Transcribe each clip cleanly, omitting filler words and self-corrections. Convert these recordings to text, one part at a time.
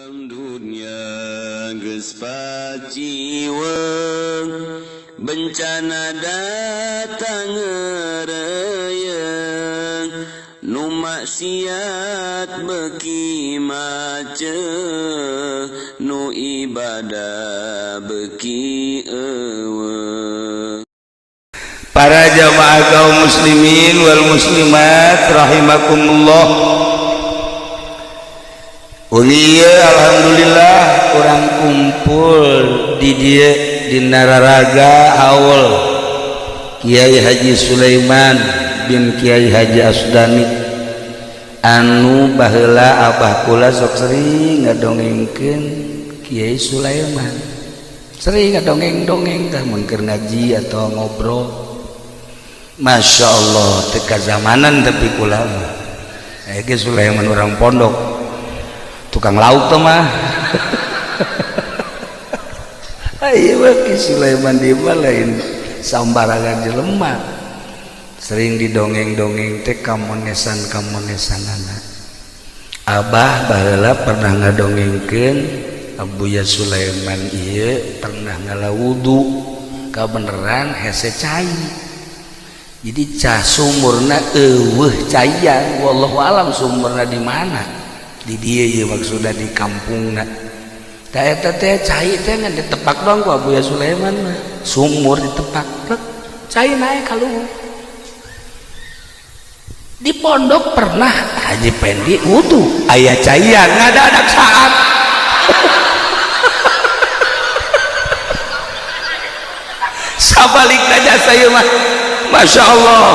Dunia geus paciweng, bencana datang ngereyeng, nu maksiat beuki macet, nu ibadah beuki eueuh. Para jamaah kaum muslimin wal muslimat rahimakumullah. Wengi ieu alhamdulillah urang kumpul di dieu di Nararaga haul Kiai Haji Sulaiman bin Kiai Haji Asdani anu baheula abah kula sok sering ngadongengkeun Kiai Sulaiman, sering ngadongeng-dongeng tah mun keur ngaji atau ngobrol. Masya Allah, teu kazamanan tapi kula mah. Ge Sulaiman orang pondok tukang lauk tuh mah. Ayo Ki Sulaiman di mah lain sambarangan jelema, sering didongeng-dongeng teh kamonesan kamonesanana. Abah baheula pernah ngadongengkeun Abuya Sulaiman ieu pernah ngala wudu kabeneran hese cai, jadi cah sumurna eueuh caian, wallahu alam sumurna di mana di dieu ieu maksudna di kampungna. Tah eta teh cai teh ngan ditepak doang ku Abuya Sulaiman mah, sumur ditepak plek, cai naik ka luhur. Di pondok pernah Haji Pendi wudu aya caian ngadadak saat sabalik aja saya mah. Masya Allah,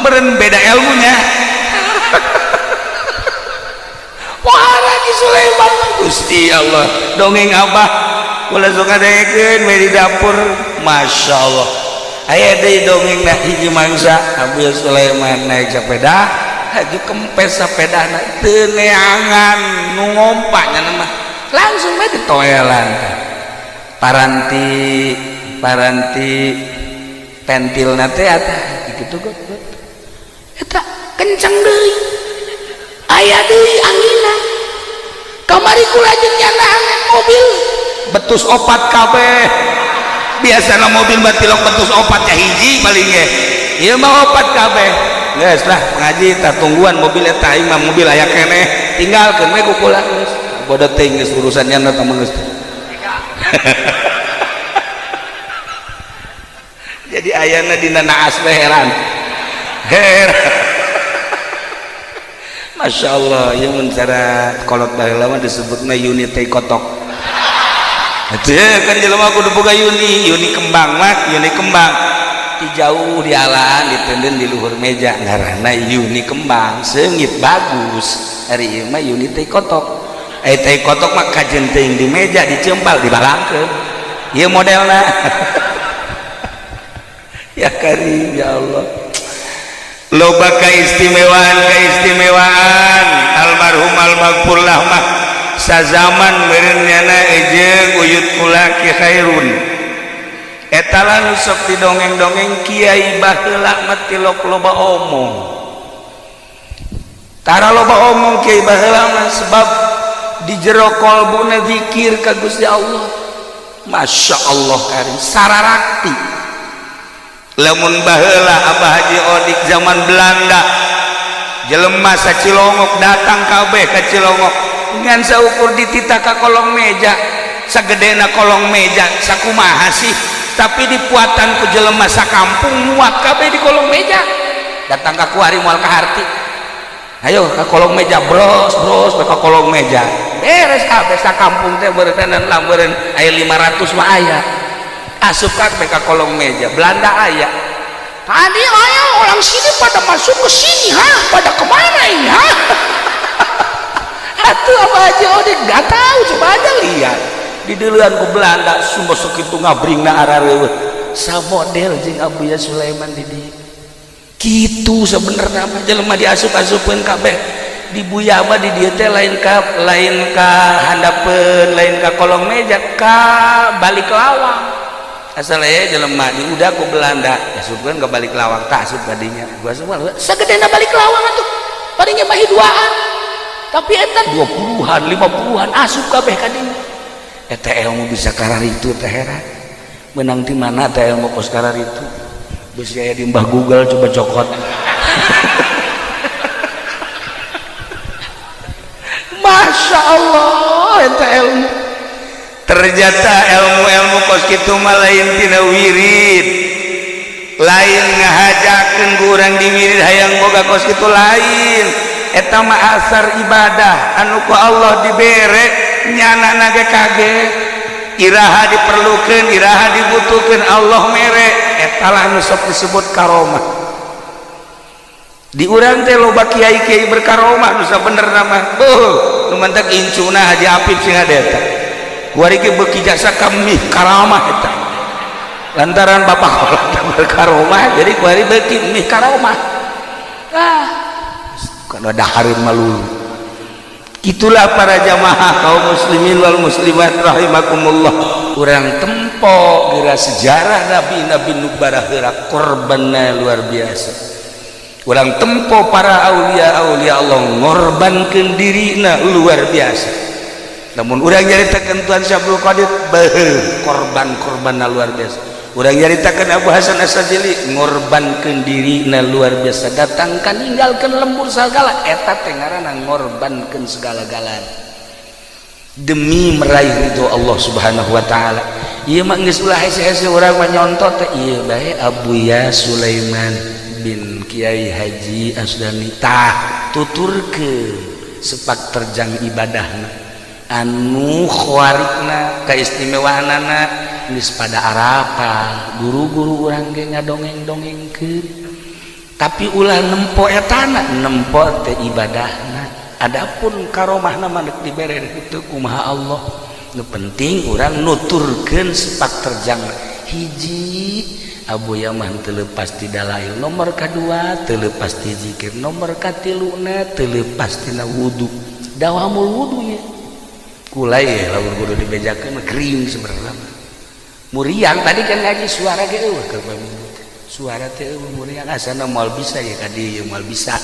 meren beda ilmunya. Wah, lagi Sulaiman Gusti Allah dongeng abah kula suka dengekeun we di dapur. Masya Allah, aya deui dongeng na hiji mangsa Abu Sulaiman naik sepeda haji kempes sepedana teu neangan nu ngompa nya mah langsung we ditoelan paranti paranti pentilna teh eta kitu got eta kenceng deui aya deui anginna. Kamari kula jeung nyanaan mobil betus opat kabeh, biasana mobil mah tilok betus opat ya hiji paling ge, ieu mah opat kabeh. Geus lah ngaji tah tungguan mobil eta aing mah mobil aya keneh tinggalkeun we ku kula geus bodoh teuing geus urusan nya tah geus. Jadi ayana dina naas we heran heran. Masya Allah, ieu mun cara kolot baheula mah disebutna unit teh kotok. Atuh kan jelema kudu boga uni, uni kembang mah, uni kembang. Di jauh di alaan ditenden di luhur meja ngaranna uni kembang, seungit bagus. Ari ieu mah uni teh kotok. Eh teh kotok mah kajen teuing di meja dicempal dibalangkeun. Ieu modelna. Ya karim ya Allah. Loba keistimewaan keistimewaan almarhum almaghfurlah mah sazaman meureun nyana jeung uyut kula Ki Khairun eta lah nu sok didongeng-dongeng kiai baheula mah tilok loba omong, tara loba omong kiai baheula mah sebab di jero kolbuna zikir ka Gusti Allah. Masya Allah karim sararakti. Lamun baheula Abah Haji Odik zaman Belanda jelema sacilongok datang kabeh ka Cilongok ngan saukur dititah ka kolong meja, sagedena kolong meja sakumaha sih, tapi dipuatan ku jelema sakampung muat kabeh di kolong meja. Datang ka kuari moal kaharti, ayo ka kolong meja bros bros ka kolong meja beres kabeh sakampung teh beureutanan lameureun aya 500 mah aya asup kabeh ka kolong meja. Belanda aya tadi aya orang sini pada masuk ke sini, ha pada kemana ini ha? Atuh apa aja Odik nggak tahu, coba aja lihat di duluan ku Belanda sumber segitu ngabringna arareueuh samodel jeung Abuya Sulaiman di dieu kitu. Sebenarnya mah jelema diasup-asupkeun kabeh di Buya mah di dieu teh lain ka handapeun, lain ka kolong meja, ka balik lawang. Asal aya jelema diudah ku Belanda asupkeun ka balik lawang, tak asup ka dinya gua semua sagedena balik lawang atuh palingnya mah duaan. Tapi eta 20-an, 50-an asup kabeh ka dieu. Eta ilmu bisa kararitu teh heran. Menang di mana teh ilmu kos kararitu? Bisi aya di Mbah Google coba cokot. Masya Allah eta ilmu. Ternyata ilmu-ilmu kos kitu mah lain tina wirid, lain ngahajakeun ku urang di wirid hayang boga kos kitu lain. Eta mah asar ibadah anu ku Allah dibere nyana ge kaget. Iraha diperlukeun, iraha dibutuhkeun, Allah mere. Eta lah anu sok disebut karomah. Di urang teh loba kiai-kiai berkaromah nu sabenerna mah. Beuh, nu mantak incuna Haji Apip sing ada eta. Kuari ge beuki jasa kami karamah eta. Lantaran bapak berkaromah jadi kuari beuki mih karomah. Ah, kana dahareun malulu. Itulah para jamaah kaum muslimin wal muslimat rahimakumullah. Urang tempo geura sejarah nabi-nabi nu baraheura korbanna luar biasa. Urang tempo para aulia-aulia Allah ngorbankeun dirina luar biasa. Namun urang nyaritakeun Tuan Syekh Abdul Qadir beuh korban-korbanna luar biasa. Urang nyaritakeun Abu Hasan Asy-Syadzili ngorbankeun dirina luar biasa, datangkan ninggalkeun lembur sagala eta teh ngaranna ngorbankeun segala-galana demi meraih ridho Allah Subhanahu wa taala. Ieu mah geus ulah hese-hese urang mah nyontot teh ieu bae Abuya Sulaiman bin Kiai Haji Asdani tah tuturkeun sepak terjang ibadahna anu khawarikna kaistimewaanana geus pada arapal guru-guru urang ge ngadongeng-dongengkeun tapi ulah nempo etana nempo teh ibadahna. Adapun karomahna mah deuk dibere kitu kumaha Allah. Nu penting urang nuturkeun sepak terjang hiji Abuya mah teu leupas ti dalail, nomor kadua teu leupas ti zikir, nomor katiluna teu leupas tina wudu. Dawamul wudu ye kulai ya lamun kudu dibejakeun mah kering sebenarnya. Muriang tadi kan ngaji suara ge eueuh keur paminggu teh. Suara teh eueuh muriang asana moal bisa ya ka dieu moal bisa.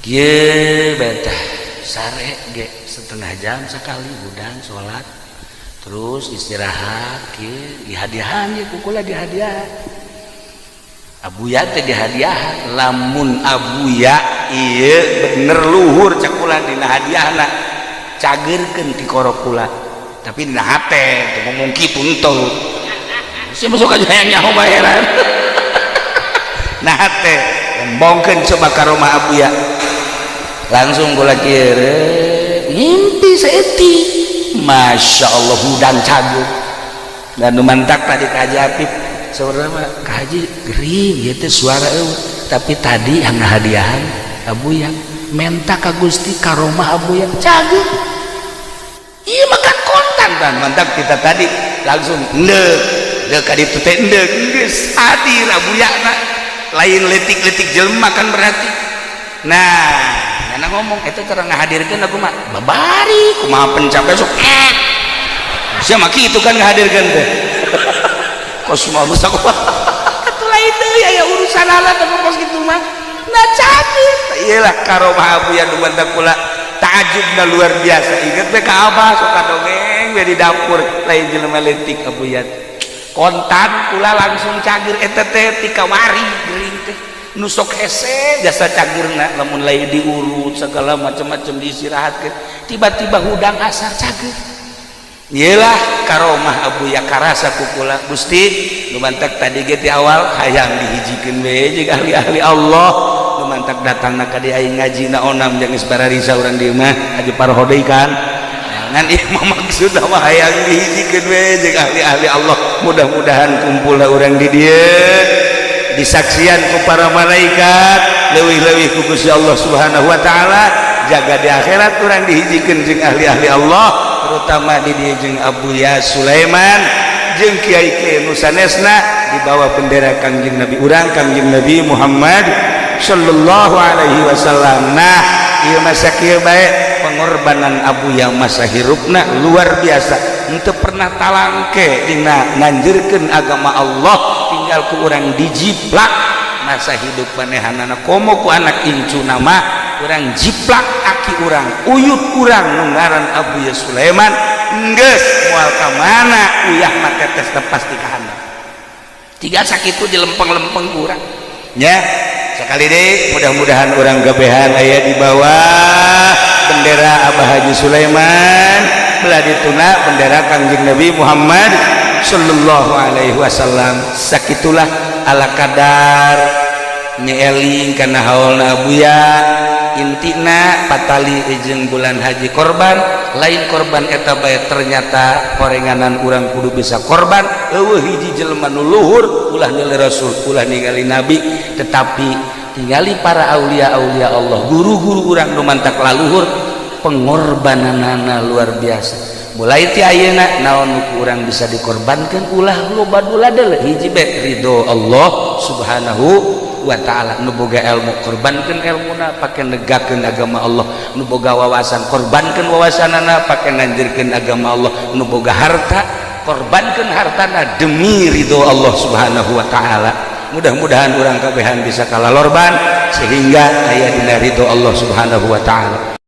Kieu betah sare ge setengah jam sekali hudang salat terus istirahat kieu dihadiahan ye kukula dihadiahan. Abuya teh dihadiahan lamun abuya ieu bener luhur cak kula dina hadiahna cageurkeun ti korok kula tapi dina hate teu ngomong kitu enteu sia masuk aja hayang nyaho bayaran. Nah hate embongkeun coba ka rumah abuya langsung kula kieu ngimpi saeutik Masya Allah hudang cager dan nu mantak tadi ka Haji Apip sebenarnya mah ka Haji gering ieu teh suara eueuh tapi tadi yang ngahadiahan Abuya menta ka Gusti karomah Abuya cager ieu mah kan kontan dan mantak kita tadi langsung endek deuk ka ditu teh endek geus hadir Abuya na lain letik-letik jelema kan berarti. Nah Nana ngomong itu cara ngahadirkeun aku mah babari kumaha pencapaian sok sia mah kitu kan ngahadirkeun teh kos mah geus aku atuh lain deui aya urusan alat teh kos kitu mah. Nah cager iyalah karomah Abuya nu mantak kula takjubna luar biasa. Inget we ka abah sok dongeng we di dapur lain jelema leutik Abuya kontan kula langsung cager eta teh ti kamari gering teh nu sok hese jasa cagerna lamun lain diurut segala macam-macam diistirahatkeun tiba-tiba hudang asar cager. Iyalah karomah Abuya karasa ku kula Gusti nu mantak tadi ge ti awal hayang dihijikeun we jeung ahli-ahli Allah nu mantak datangna ka dieu aing ngaji na onam jeung geus bararisa urang dieu mah haji parho deui kan ngan ieu mah maksudna mah hayang dihijikeun we jeung ahli-ahli Allah. Mudah-mudahan kumpulna urang di dieu disaksian ku para malaikat leuwih-leuwih ku Gusti Allah Subhanahu wa taala jaga di akhirat urang dihijikeun jeung ahli-ahli Allah terutama di dieu jeung Abuya Sulaiman jeung kiai-kiai nu sanesna di bawah bendera Kangjeng Nabi urang Kangjeng Nabi Muhammad sallallahu alaihi wasallam. Nah ieu masa kieu bae pengorbanan Abuya masa hirupna luar biasa henteu pernah talangke dina nganjurkeun agama Allah tinggal ku urang dijiplak masa hidup manehanana komo ku anak incu nama Urang jiplak aki urang, uyut urang nu ngaran Abuya Sulaiman. Geus moal ka mana uyah mah, tetes pasti ka handap. Tiga sakitu di lempeng-lempeng urang nya. Sekali deh, mudah-mudahan urang kabehan aya di bawah bendera Abah Haji Sulaiman, belah dituna bendera Kangjeng Nabi Muhammad Sallallahu Alaihi Wasallam. Sakitulah ala kadar nyeeling karena haulna Abuya. Intina patali jeung bulan haji, korban lain korban eta bae. Ternyata korenganan urang kudu bisa korban. Euweuh hiji jelema nu luhur, ulah nilai rasul, ulah ningali nabi, tetapi tingali para aulia-aulia Allah, guru-guru urang nu mantak laluhur, pengorbananana luar biasa. Mulai ti ayeuna, naon nu ku urang bisa dikorbankan, ulah loba dula, hiji be, ridho Allah Subhanahu wa Ta'ala. Nu boga ilmu, korbankan ilmuna pake negakeun agama Allah. Nu boga wawasan, korbankan wawasanana pake nganjurkeun agama Allah. Nu boga harta, korbankan hartana demi ridho Allah Subhanahu wa Ta'ala. Mudah-mudahan urang kabehan bisa kalalorban sehingga aya dina ridho Allah Subhanahu wa Ta'ala.